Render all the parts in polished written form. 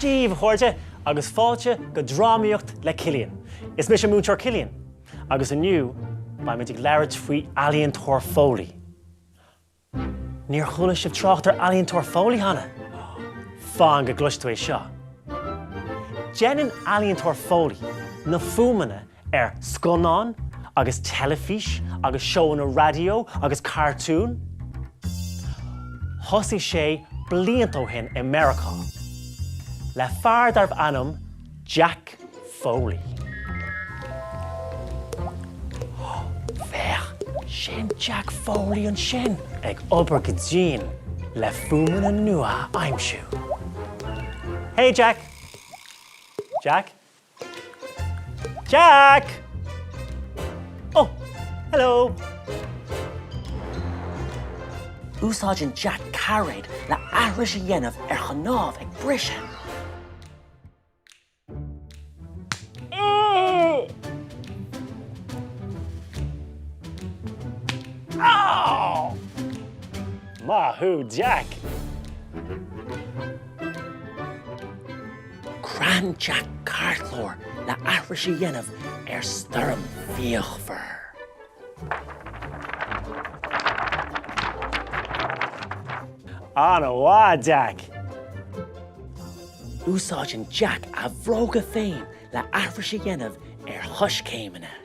Dia daoibh, a chairde, agus fáilte go Drámaíocht le Cillian. Is mise Múinteoir Cillian, agus inniu beimid ag labhairt faoi ealaíontóir Foley. Níor chuala sibh trácht ar ealaíontóir Foley cheana? Fan go gcloisfidh tú é seo. Déanann ealaíontóir Foley na fuaimeanna ar scannáin agus teilifís agus seóanna raidió agus cartúin. Thosaigh sé blianta ó shin i Meiriceá le fear darbh ainm Jack Foley. Féach, sin Jack Foley ansin! Ag obair go dian le fuaimeanna nua a aimsiú. Hey Jack! Jack? Jack! Oh, hello! Úsáideann Jack cairéad le aithris a dhéanamh ar chnámh ag briseadh. Maith thú, Jack! Croitheann Jack cairtchlár le aithris a dhéanamh ar stoirm fíochmhar. An-mhaith, Jack! Úsáideann Jack a bhróga féin le aithris a dhéanamh ar choiscéimeanna.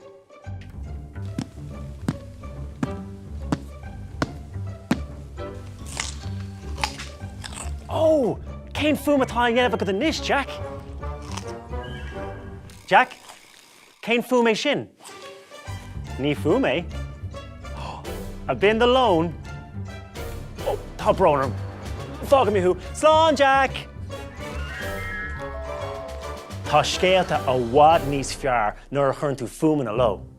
Ó! Cén fuaim atá á dhéanamh agat anois, Jack? Jack? Cén fuaim é sin? Ní fuaim é. Ab in do lón? Ó, tá brón orm. Fágfaidh mé thú. Slán, Jack! Tá scéalta i bhfad níos fearr nuair a chuireann tú fuaimeanna leo.